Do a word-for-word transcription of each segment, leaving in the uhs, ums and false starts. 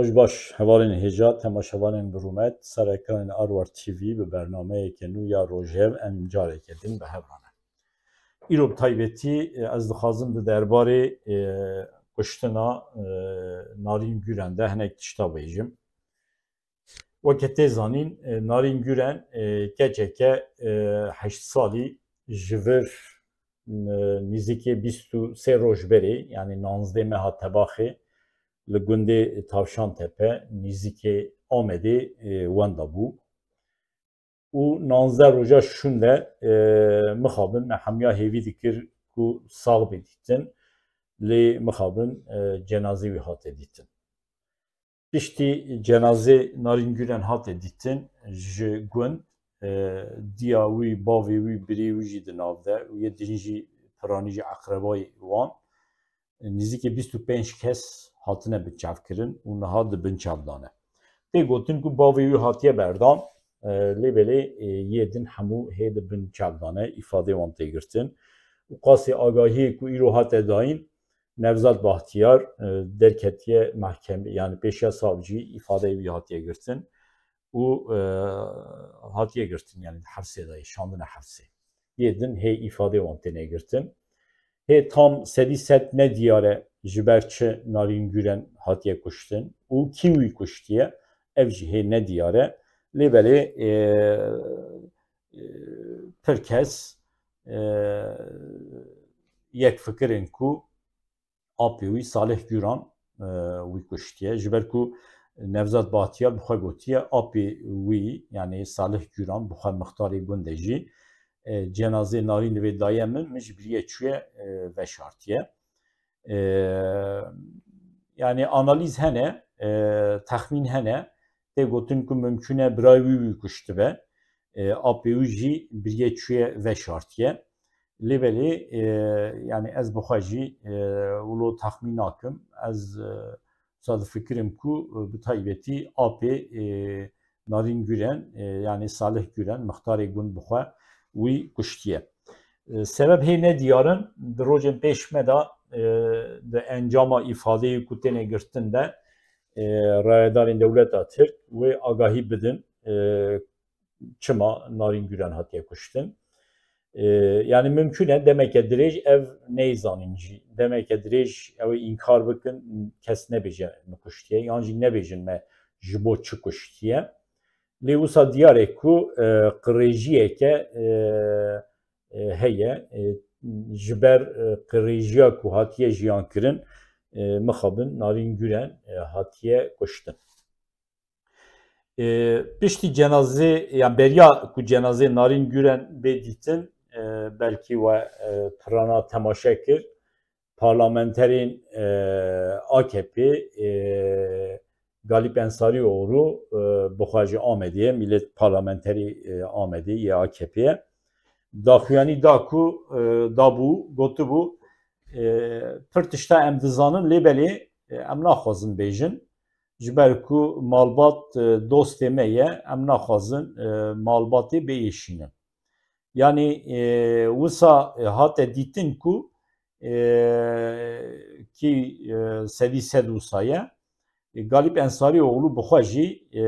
Roj baş hevalên hêja, temaşevanên bi rûmet, ser ekranên Arwar T V bi bernameyeke nû ya Rojhev em careke din bi hev re ne. Îro bi taybetî, e, ez dixwazim di derbarê, e, kuştina, e, Narîn Gûren de hinek tişta bêjim. Weke tê zanîn, e, Narîn Gûren, e, keçeke, e, heşt salî ji vir, e, nîzikê bîst û sê roj berê, yanî nanzdeh meha tebaxê li gundê Tavşantepe, nîzikê Amedê, e, wenda bû. Û nanzdeh roja şûnde, e, mixabin me hemiya hêvî dikir ku sax bê dîtin, lê mixabin, e, cenazê wî hate dîtin. Piştî cenazê Narîn Gûren hate dîtin, ji gund, e, diya wî, bavê wî, birê wî jî di nav de û yê din jî piranî jî eqrebayî wan, nîzîkî bîst û pênc kes hatine binçavkirin û niha di binçav de ne. Tê gotin ku bavê wî hatiye berdan, e, lê belê, e, yê din hemû hê di binçav de ne, îfadeyê wan tê girtin. Û qasê agahiyê ku îro hate dayîn, Nevzat Bahtiyar, e, derketiye mehkemê, yanî pêşiya savcî îfadeyê wî hatiye girtin û, e, hatiye girtin, yanî di hefsê de ye, şandine hefsê. Yê din hê îfadeyê wan têne girtin. Hê tam sedî sed ne diyar e ji ber çi Narîn Gûren hatiye kuştin û kî wî kuştiye, ev jî hê ne diyar e. Lê belê, e, e, pir kes, e, yek fikir in ku apê wî Salih Gûran, e, wî kuştiye. Ji ber ku Nevzat Bahtiyar bi xwe gotiye, apê wî, yanî Salih Gûran bi xwe mixtarê gund e jî, e, cenazê Narîn divê daye min, min ji biriye çûye, e, veşartiye. E, yanî analîz hene, e, texmîn hene. Tê gotin ku mimkûn e birayê wî wî kuştibe. E, apê wî jî biriye çûye veşartiye. Lê belê, e, yanî ez bi xwe jî, e, wilo texmîn nakim. Ez, e, wisa difikirim ku, e, bi taybetî apê, e, Narîn Gûren, e, yanî Salih Gûren, mixtarê gund bi xwe wî kuştiye. E, sebeb hê nediyar in, di rojên pêş me de, e, di encama îfadeyê ku têne girtin de, e, rayedarên dewleta Tirk wê agahî bidin, e, çima Narîn Gûren hatiye kuştin. E, yanî mimkûn e demeke dirêj ev neyzanîn jî. Demeke dirêj ew ê înkar bikin, kes nebêje min kuştiye, yan jî nebêjin me ji bo çi kuştiye. Lê wisa diyar e ku, e, qirêjiyeke, e, e, heye. E, ji ber, e, qirêjiya ku hatiye jiyankirin, e, mixabin Narîn Gûren, e, hatiye kuştin. E, piştî cenazê, yan beriya ku cenazê Narîn Gûren bê dîtin, e, belkî we, e, pirana temaşe kir, parlamenterên, e, A K P, e, Galip Ensarioğlu, e, bi xwe ji Amedê ye, millet parlamenterî, e, Amedê yê A K P ye. Daxuyanî da ku, e, dabû, gotibû, e, pir tişta em dizanin, lê belê, e, em naxwazin bêjin. Ji ber ku malbat, e, dostê me ye, em naxwazin, e, malbatê biêşînin. Yanî, e, wisa, e, hate dîtin ku, e, kî, e, sedî sed wisa ye. E, Galip Ensarioğlu bi xwe jî, e,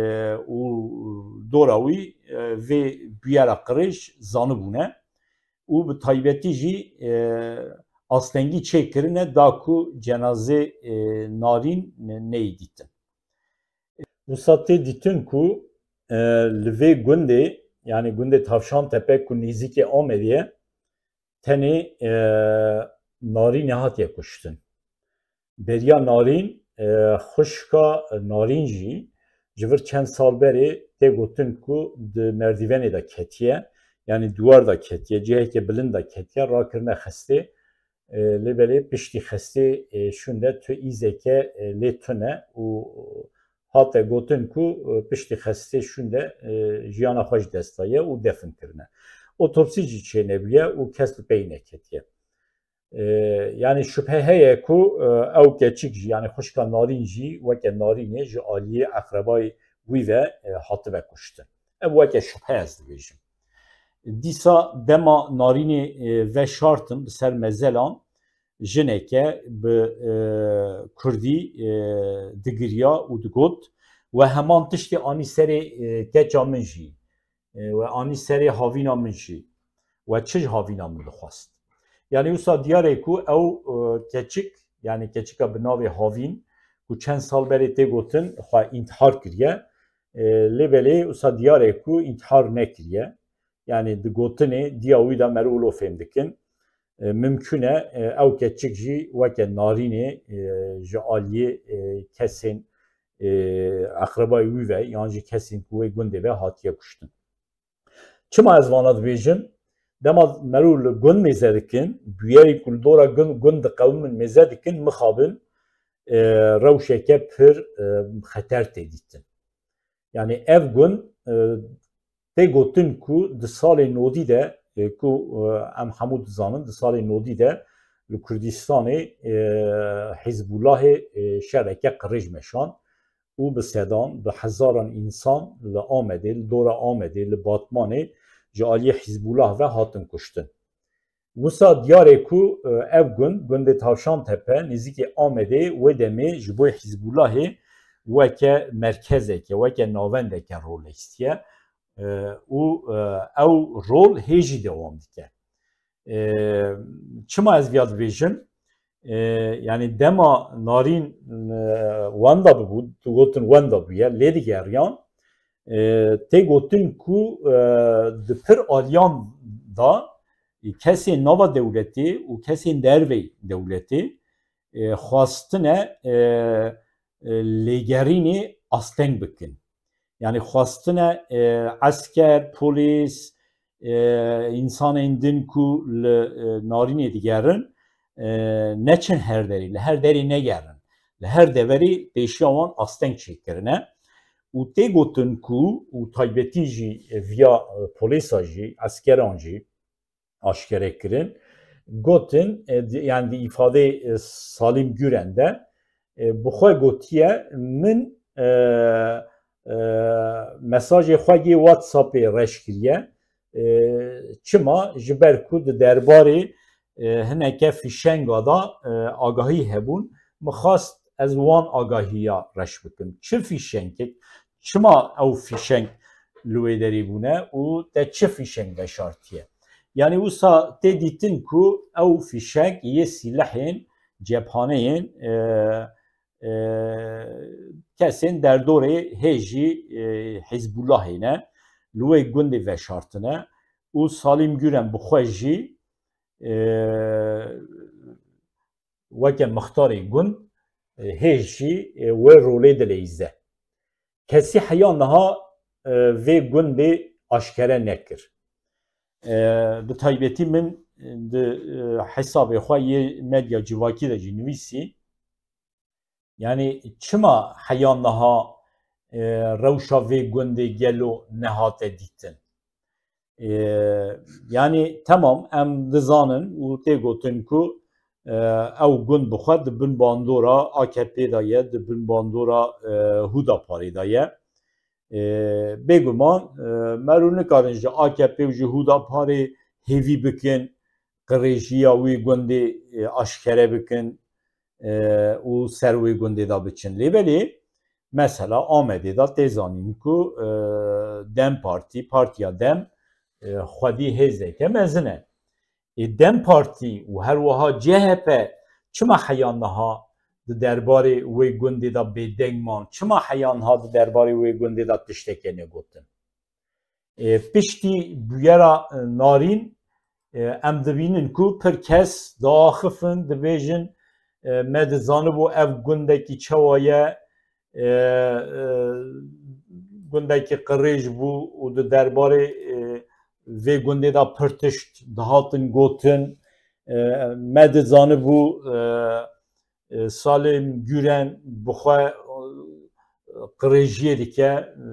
û dora wî, e, vê bûyera qirêj zanibûne û bi taybetî jî, e, astengî çêkirine da ku cenazê, e, Narîn ne-, neyê dîtin. Wisa tê dîtin ku, e, li vê gundê, yanî gundê Tavşantepe ku nêzîkê Amedê ye, tenê, e, Narînê hatiye kuştin. Beriya Narîn, e, xwişka Narîn jî ji vir çend sal berê tê gotin ku di merdîvenê de ketiye, yanî duwar de ketiye, cihekê bilind de ketiye, rakirine xestê. E, lê belê piştî xestê, e, şûnde tu îzeke, e, lê tune û hate gotin ku, e, piştî xestê şûnde, e, jiyana xwe ji dest daye û defin kirine. Otopsî jî çênebûye û kes li pey neketiye. E, yanî şubhe heye ku, e, ew keçik jî, yanî xwişka Narîn jî weke Narînê ji aliyê eqrebayê wî ve, e, hatibe kuştin. Ev weke şubhe ez dibêjim. Dîsa dema Narînê, e, veşartin li ser mezelan, jineke bi, e, kurdî, e, digiriya û digot, we heman tiştê anî serê, e, keça min jî, e, we anî serê havîna min jî, we çi ji havîna min dixwest? Yanî wisa diyar e ku ew, e, keçik, yanî keçika bi navê Havîn, ku çend sal berê tê gotin xwe întihar kiriye, e, lê belê wisa diyar e ku întihar nekiriye. Yanî di gotinê diya wî de meriv wilo fêm dikin. E, mimkûn e, e, ew keçik jî weke Narînê, e, ji aliyê, e, kesên, e, eqrebayê wî ve yan jî kesên ku wê gundê ve hatiye kuştin. Çima ez vana dibêjim? Dema meriv li gund mêze dikin, bûyerên ku li dora gund, gund diqewimin mêze dikin, mixabin, e, rewşeke pir, e, xeter tê dîtin. Yanî ev gund, e, tê gotin ku di salê nodî de, e, ku, e, em hemû dizanin, di salê nodî de li Kurdistanê, e, Hizbûlahê, e, şereke qirêj meşand û bi sedan, bi hezaran însan li Amedê, li dora Amedê, li Batmanê ji aliyê Hizbûlah ve hatin kuştin. Wisa diyar e ku, e, ev gund, gundê Tavşantepe, nêzîkî Amedê, wê demê ji bo Hizbûlahê weke merkezeke, weke navendeke rol lîstiye, e, û, e, ew rol hê jî dewam dike. E, çima ez viya dibêjim? E, yanî dema Narîn, e, wenda bibû, tu gotin wenda bûye, lê digeriyan, e, tê gotin ku, e, di pir aliyan de, e, kesên nava dewletê û kesên dervey dewletê, e, xwastine, e, e, lêgerînê asteng bikin. Yanî xwestine, e, esker, polîs, e, însanên din ku li, e, Narînê digerin, e, neçin her derê, li her derê negerin. Li her deverê pêşiya wan asteng çêkirine. Û tê gotin ku, û taybetî jî viya, e, polîsa jî, eskeran jî, aşkere kirin. Gotin, e, di, yani di îfadê, e, Salîm Gûren de, e, bi xwe gotiye, min, e, e, mesajê xwe yê WhatsAppê reş kiriye. E, çima? Ji ber ku di derbarê, e, hineke fîşenga da, e, agahî hebûn. Min xwest ez wan agahiya reş bikim. Çi fîşengek? Çima ew fîşeng li wê derê bûne û te çi fîşeng veşartiye? Yanî wisa tê dîtin ku ew fîşeng yê sîlehên, cephaneyên, e, e, kesên derdorê hê jî, e, Hizbûlahê ne, li wê gundê veşartine û Salîm Gûren bi xwe jî, e, weke mixtarê gund, e, hê jî, e, wê rolê dileyîze. Kesî heya niha, e, vê gundê aşkere nekir. E, bi taybetî min, e, di, e, hesabê xwe yê medya civakî de jî nivîsî. Yanî çima heya niha, e, rewşa vê gundê gelo nehate dîtin? E, yanî temam em dizanin û tê gotin ku, e, ew gund bi xwe di bin bandora A K P de ye, di bin bandora, e, Hudaparê de ye. E, bêguman, e, meriv nikarin ji A K P û ji Hudaparê hêvî bikin, qirêjiya wî gundê, e, aşkere bikin, e, û ser wê gundê de biçin. Lê belê mesela Amedê de tê zanîn ku, e, DEM Partî, Partiya DEM, e, xwedî hêzeke mezin e. Ê DEM Partî û her wiha C H P çima heya niha di derbarê wê gundê de bêdeng man? Çima heya niha di derbarê wê gundê de tişteke negotin? Ê, piştî bûyera, e, Narîn, e, em dibînin ku pir kes diaxifin, dibêjin, e, me dizanibû ev gundekî çawa ye, e, e, gundekî qirêj bû û di derbarê, e, vê gundê de pir tişt dihatin gotin. E, me dizanibû, e, e, Salîm Gûren bi xwe, e, qirêjiyê dike, e,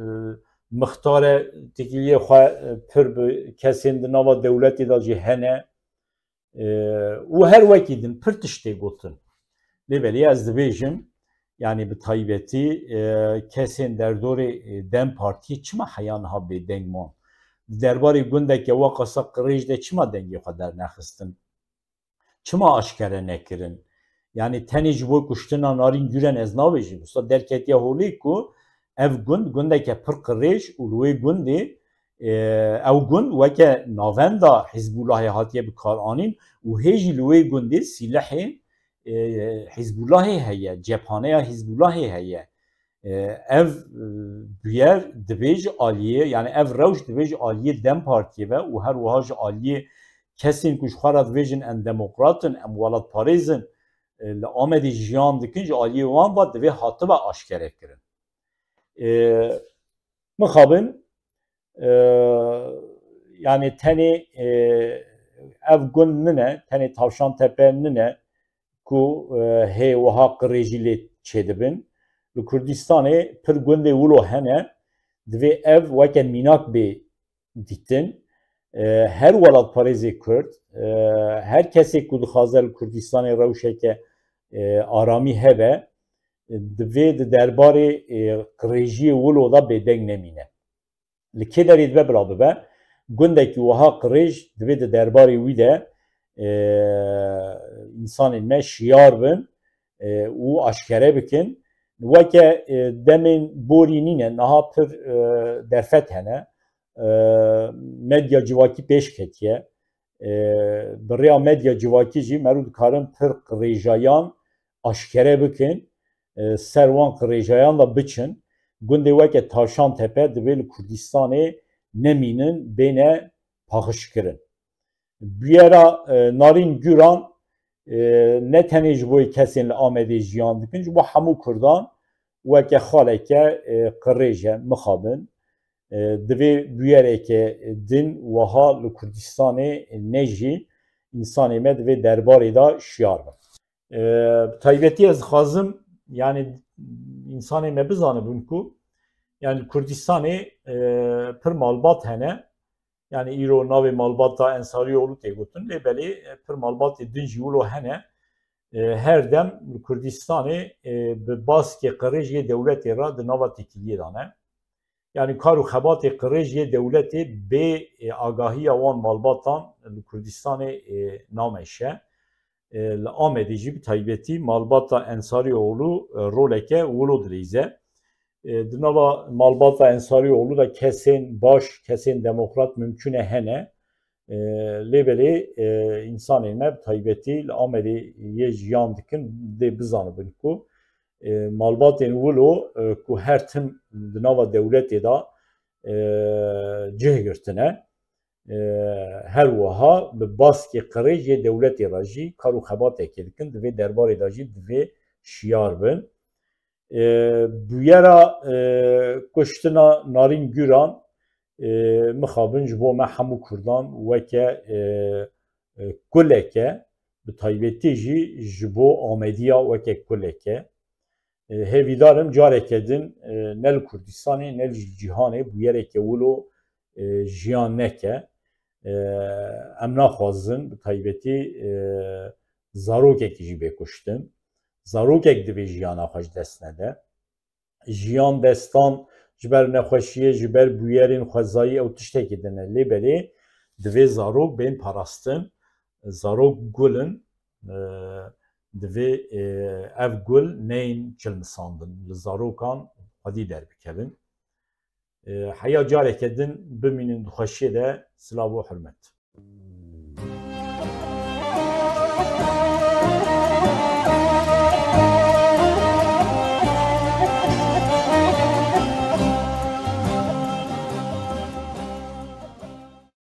mixtare têkiliyê xwe, e, pir bi kesên di nava dewletê de jî hene. E, û her wekî din pir tişt tê gotin. Lê belê ez dibêjim, yanî bi taybetî, e, kesên derdorê, e, DEM Partiyê çima heya niha bêdeng man? Di derbarê gundeke weqasa qirêj de çima dengê xwe dernexistin? çima aşkere nekirin? Yani tenê ji bo kuştina Narîn Gûran ez nabêjim. Wisa derketiye holê ku ev gund, gundeke pir qirêj û li wê gundê, e, ew gund weke navenda Hizbûlahê hatiye bi kar anîn û hê jî li wê gundê sîlehê, e, Hizbûlahê heye, cephaneya Hizbûlahê heye. E, ev, e, bûyer divê ji aliyê, yani ev rewş divê ji aliyê DEM Partiyê ve û her wiha ji aliyê kesên ku ji xwe re dibêjin em demokrat in, em welatparêz in, e, li Amedê jiyan dikin, ji aliyê wan ve divê hatibe aşkere kirin. E, mixabin, e, yani tenê, e, ev gund nine, tenê Tavşantepe nine ku, e, hê wiha qirêjî lê çêdibin. Li Kurdistanê pir gundê wilo hene, divê ev weke mînak bê dîtin. E, her welatparêzê Kurd, e, her kesê ku dixwaze li Kurdistanê rewşeke, e, aramî hebe, divê di derbarê, e, qirêjiyê wilo de bêdeng nemîne. Li kê derê dibe bila bibe, gundekî wiha qirêj divê di derbarê wî de, e, însanên me şiyar bin, e, û aşkere bikin. Weke, e, demên borî nîne, niha pir, e, derfet hene. E, medya civakî pêş ketiye. E, bi rêya medya civakî jî merû dikarin pir qirêjayan aşkere bikin, e, ser wan qirêjayan de biçin. Gundê weke Tavşantepe divê li Kurdistanê nemînin, bêne paxişkirin. Bûyera, e, Narîn Gûran, e, ne tenê ji bo kesên li Amedê jiyan dikin, ji bo hemû Kurdan weke xaleke, e, qirêj e, mixabin. E, divê bûyereke din wiha li Kurdistanê ne jî, însanê me divê derbarê de şiyar bin. E, bi taybetî ez dixwazim, yani, însanê me bizanibin ku, yani, li Kurdistanê, e, pir malbat hene. Yani, îro navê malbata Ensarîoğlu tê gotin, lê belê, e, pir malbatê din jî wilo hene. E, her dem li Kurdistanê, e, bi baskê qirêj yê dewletê re di nava têkiliyê de ne. Yani kar û xebatê qirêj yê dewletê bê, e, agahiya wan malbatan li Kurdistanê, e, nameşe. E, li Amedê jî bi taybetî malbata Ensarîoğlu, e, roleke wilo dileyze. E, di nava malbata Ensarîoğlu de kesên baş, kesên demokrat mimkûn e hene. E, lê belê, e, însanên me bi taybetî li Amedê yê jiyan dikin, dê bizanibin ku, e, malbatên wilo, e, ku her tim di nava dewletê de, e, cih girtine, e, her wiha bi baskê qirêj yê dewletê re jî kar û xebatekê dikin, di vê derbarê de jî divê şiyar bin. E, bûyera, e, kuştina Narîn Gûran, e, mixabin ji bo me hemû Kurdan weke, e, e, kuleke, bi taybetî jî ji bo Amediya weke kuleke. E, hêvîdar im careke din, e, ne li Kurdistanê ne li cîhanê bûyereke wilo, e, jiyan neke. E, em naxwazin bi taybetî, e, zarokekî jî bê kuştin. Zarokek divê jiyana xwe ji dest nede. Jiyan destan ji ber nexweşiyê, ji ber bûyerên xwezayî ew tiştekî din e. Lê belê divê zarok bên parastin. Zarok gul in. E, divê, e, ev gul neyên çilmisandin. Li zarokan xwedî derbikevin. E, heya careke din bimînin di xweşiyê de. Silav û hurmet.